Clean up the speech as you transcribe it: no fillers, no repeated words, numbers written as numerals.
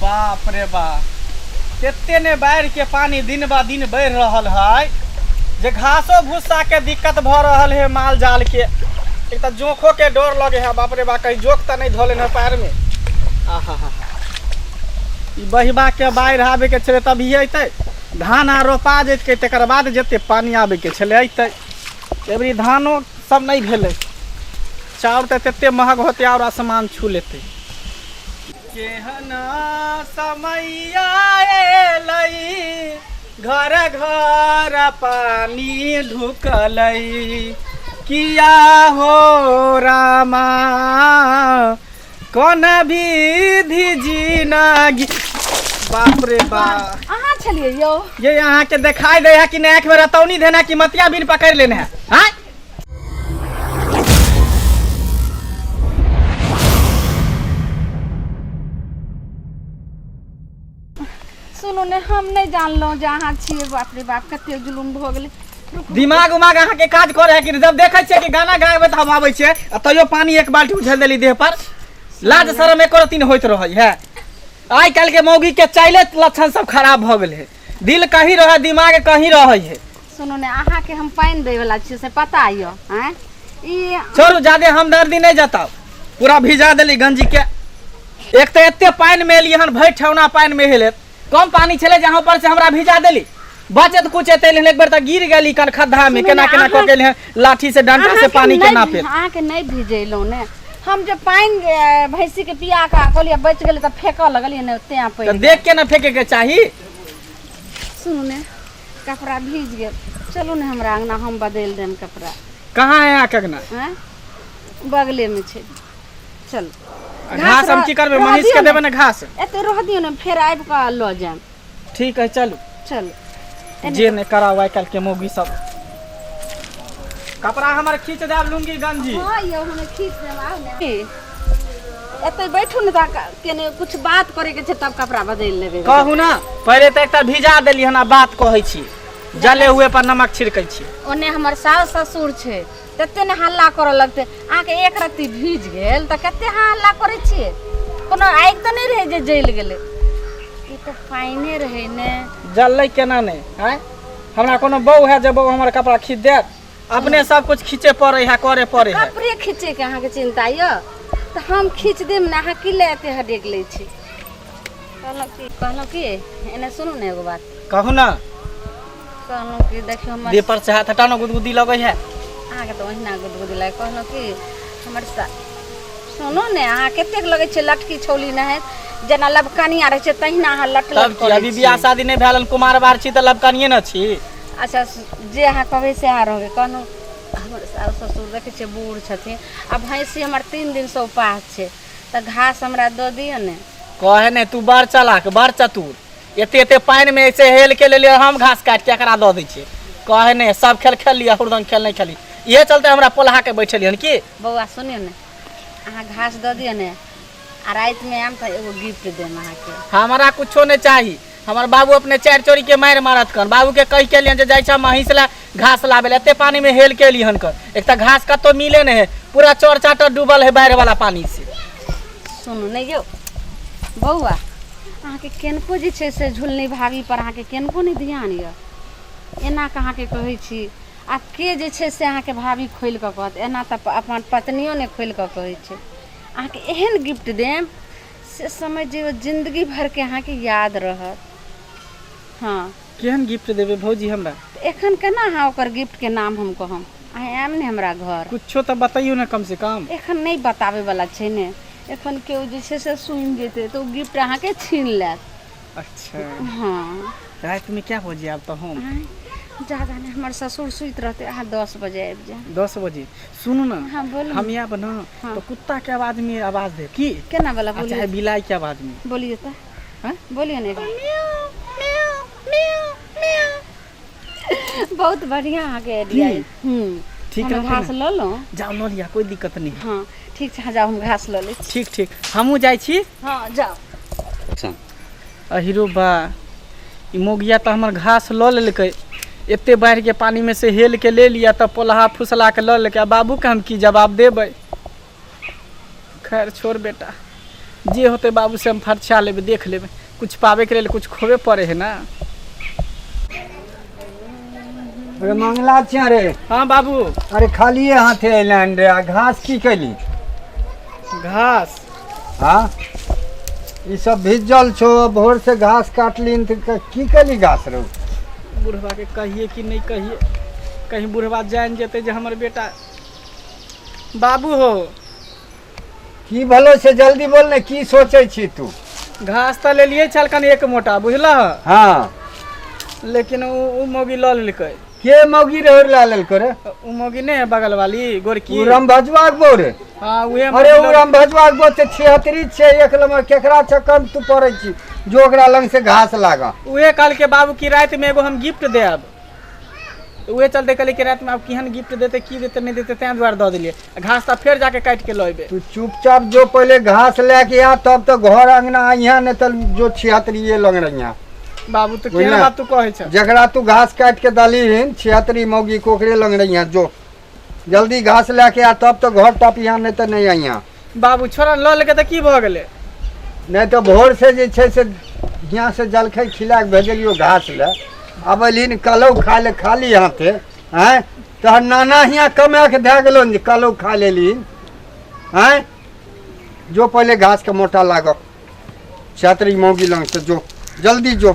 बाप रे बा, कते ने बाढ़ि के पानी दिन बा दिन बढ़ि रहल है जे घासो भूसा के दिक्कत भऽ रहल है माल जाल के। एक तऽ जोखो के डर लगे है, बाप रे बा, कहीं जोख तऽ नहीं धऽ लेने है पैर में। आहा हा हा, ई बहिबा के बाढ़ि आबे के छलै तभी अयतै, धान आ रोपा जेतै तकर बाद जते पानी आबे के छलै अयतै। एबरी धानो सब नहीं भेलै, चाउर तऽ तते महग होतै और आसमान छू लेतै। केहन समैया एलै, घर घर पानी ढुकलै, किया हो रामा कोन विधि जिनगी। बाप रे बाप, अहाँ छलियै यौ? ये अहाँ के देखाई दे है कि नहीं? आँख में रतौनी देना कि मतिया बिन पकड़ लेने है? हाँ? सुनू ने, हम नहि जानलहुँ जे अहाँ छियै। बाप रे बाप, कते जुलुम भऽ गेलै। रुकू। दिमाग उमाग अहाँ के काज करे है कि नहीं? जब देखै छियै कि गाना गाबै तऽ हम आबै छियै आ तैयो पानी एक बाल्टी उझेल देली देह पर। लाज शरम एको रत्ती नहि होइत रहै है। आइ काल्हि के मौगी के चाइले लक्षण सब खराब भऽ गेल है। दिल कहीं रहै, दिमाग कहीं रहै है। सुनू ने, अहाँके हम पानि दै वला छियै से पता यऽ? आँय, ई छोड़ू, जादे हमदर्दी नहि जताउ। पूरा भिजा देली गंजी के। एक तऽ एते पानि मे एलियै हन, भरि ठेहुना पानि मे हेलैत, कम पानी छलै जे अहाँ ऊपर से हमरा भिजा देली। बचत कुछ एते एलै, एक बेर तऽ गिर गेली कन खद्धा में। सुनू केना ने, केना कऽ अहाँ के एलै हन, लाठी से डंटा से अहाँके पानी के नहि नापे। अहाँके नहि भिजेलहुँ ने हम, जे पानि भैंसी के पिया कऽ कहलियै बचि गेलै तऽ फेकऽ लगलियै ने, तें तऽ पड़ि गेल। देख के ने फेके के चाही। सुनू ने, कपड़ा भीज गेल, चलू ने हमरा अंगना, हम बदलि देम कपड़ा। कहाँ है अहाँके अंगना? आँय, बगलेमे छै, चलू। घास हम की करबै? रहऽ महींस के दियौ देबै ने घास। एते रह दियौ ने, फेर आबि कऽ लऽ जायब। ठीक है, चलू। चलू। जे नहि कराउ आइ काल्हि के मौगी सब। कपड़ा हमर खींच देब, लुंगी गंजी। हाँ यौ, हमे खींच देब, आउ ने, एतै बैठू ने, तऽ केने कुछ बात करे के छै, तब कपड़ा बदलि लेबै। कहू ना, पहिले तऽ एकटा भिजा देली हन, आ बात कहै छी। जले हुए पर नमक छिड़कै छी। ओने हमर सास ससुर छै, तते ने हल्ला करऽ लगतै। अहाँके एक रत्ती भीज गेल तऽ कते अहाँ हल्ला करै छियै। कोनो आगि तऽ नहि रहै जे जलि गेलै, ई तऽ पानिए रहै ने। जललै केना नहि? आँय, हमरा कोनो बहू है जे बहू हमर कपड़ा खींच देत? अपने सब कुछ खींचे पड़े है, करे पड़े है। कपड़े खींचेके अहाँके चिन्ता यऽ तऽ हम खींच देब ने, अहाँ की लए एते हडेक लै छी? कहलहुँ कि एने सुनू ने, एगो बात। कहू ना। कहलहुँ कि देखियौ हमर देह पर से हाथ हटानो, गुदगुदी लगै है। अहाँके तऽ ओहिना गुदगुदी लागै। कहलहुँ कि हमर सा सुनू ने, अहाँ कतेक लगै छै लटकी छौली नहि, जेना लबकनिया रहै छै तहिना अहाँ लट तब लट की करै अभी बियाह छियै। शादी नहि भेल हन, कुमार बार छी तऽ लबकनिये ने छी। अच्छा, जे अहाँ कहबै से अहाँ रहबै। कहलहुँ हमर सास ससुर देखै छियै बूढ़ छथिन, आ भैंसी हमर 3 दिनसँ उपास छै, तऽ घास हमरा दऽ दिअ ने। कहे ने, तू बड़ चालाक, बड़ चतुर। एते एते पानि में ऐसे हेल के लेलियै, हम घास काटि के एकरा दऽ दै छियै। कहे ने, सब खेल खेल लिअ, हुरदंग खेल नहि खेली। इहे चलते हमरा पोल्हा के बैठेलियै हन की। बौआ, सुनियौ ने, अहाँ घास दऽ दिअ ने, आ रातिमे आयब तऽ एगो गिफ्ट देब अहाँके। हमरा कुछो नहि चाही। हमर बाबू अपने चारि चोरी के मारि मारत कन। बाबू के कहि के एलियन जे जाइ छ महींस ला घास लाबे ला, एते पानी में हेल के एलियन कन। एक तऽ घास कतौ मिले नहि है, पूरा चौर चाटर डूबल है बाढ़ि वाला पानी से। सुनू ने यौ बौआ, अहाँके केनको जे छै से झुलनी भाभी पर अहाँके केनको नहि ध्यान यऽ, एना कऽ अहाँके कहै छी। आ के जे छै से अहाँके भाभी खोलि कऽ कहत? एना तऽ अपन पत्नियो नहि खोलि कऽ कहै छै। अहाँके एहन गिफ्ट देब से समझ जइयौ जिन्दगी भरिके अहाँके याद रहत। हँ। केहन गिफ्ट देबै भौजी हमरा? तऽ एखन केना अहाँ ओकर गिफ्टके नाम हम कहब? अहाँ आयब ने हमरा घर। कुछो तऽ बतैयौ ने कम से कम। एखन नहि बताबैवला छै ने, एखन केओ जे छै से सुनि जेतै तऽ ओ गिफ्ट अहाँके छीन लेत। अच्छा। हँ। रातिमे क्या बजे आयब तऽ हम? आँय, ज्यादा नहि, हमर ससुर सुति रहतै, अहाँ 10 बजे आबि जायब। 10 बजे। सुनू ने। हाँ, बोलू। हम आयब ने। हाँ। तऽ कुत्ता के आवाज में आवाज दे की। केना वाला? आ बोलिए। चाहे बिलाई के आवाज में। बोलिए तऽ। हाँ? बोलिए ने एक बार। बहुत बढ़िया अहाँके आइडिया की? अइ। हूँ। ठीक हम रहतै घास ने? लऽ लहुँ। जाउ लऽ लिअ, कोई दिक्कत नहीं। हँ, ठीक छै, अहाँ जाउ, हम घास लऽ लै छी। ठीक ठीक, हमहूँ जाइ छी। हँ, जाउ। अहिरो बा, ई मौगिया तऽ हमर घास लऽ लेलकै। एते बाढ़िके पानिमे से हेल के ले लिअ तऽ पोलहा फुसला के लऽ लेलकै। आ बाबूके हम की जवाब देबै? खैर छोड़ बेटा, जे होतै बाबू से हम फरछा लेबै, देख लेबै। कुछ पाबैके लेल कुछ खोबे पड़े है ना। अरे मंगला छिया रे। हाँ बाबू। अरे खालिए हाथे अयलनि रे, आ घास की कैली? घास? हाँ, ई सब भिजल छौ, भोर से घास काटलिन तऽ की कैली घास रौ? बुढ़वा के कहिए कि नहीं कहिए, कहीं बुढ़वा जान जेतै जे हमर बेटा। बाबू हो। की भलो से जल्दी बोल ने, की सोचै छी तू? घास तऽ लेलिए छलखन एक मोटा, बुझलह? हाँ। लेकिन उ मौगी लऽ लेलकै। के मौगी रहे ला लेलको रे? उ मौगी नहीं है बगल वाली गोरकी। उ रामभजवा के बहू रे? हाँ, उहे। अरे उ रामभजवा के बहू तऽ छिहत्तरी छै एक नंबर। केकरा चक्कर में तू पड़ै छी जो ओकरा लग से घास लागा? उहे कहलकै बाबू कि रातिमे एगो हम गिफ्ट देब, तऽ उहे चलते कहलियै कि रातिमे आब केहन गिफ्ट देतै, की देतै, नहि देतै, ताहि दुआरे दऽ देलियै। आ घास तऽ फेर जाके काटि के लऽ अयबै। तू चुपचाप जो, पहिले घास लए के आ, तब तऽ घर अंगना अइहा, नहि तऽ जो छिहत्तरीये लग रहिया। बाबू, तऽ केहन बुझले? बात तू कहै छ? जकरा तू घास काटि के दलहीन छिहत्तरी मौगी के, ओकरे लग रहिया। जो जल्दी घास लए के आ, तब तऽ घर टपिहा, नहि तऽ नहि अइहा। बाबू, छोड़ा, लऽ लेलकै तऽ की भऽ गेलै? नहि तऽ भोर से जे छै से हियाँ से जलखै खिला के भेजलियो घास लए, आब एलहिन कलौ खा ले खाली हाथे। आँय, तोहर नाना हियाँ कमा के धए गेलौ ने जे कलौ खा लेलहिन? आँय, जो पहिले घास के मोटा लागऽ छात्री मौगी लग से, जो जल्दी जो।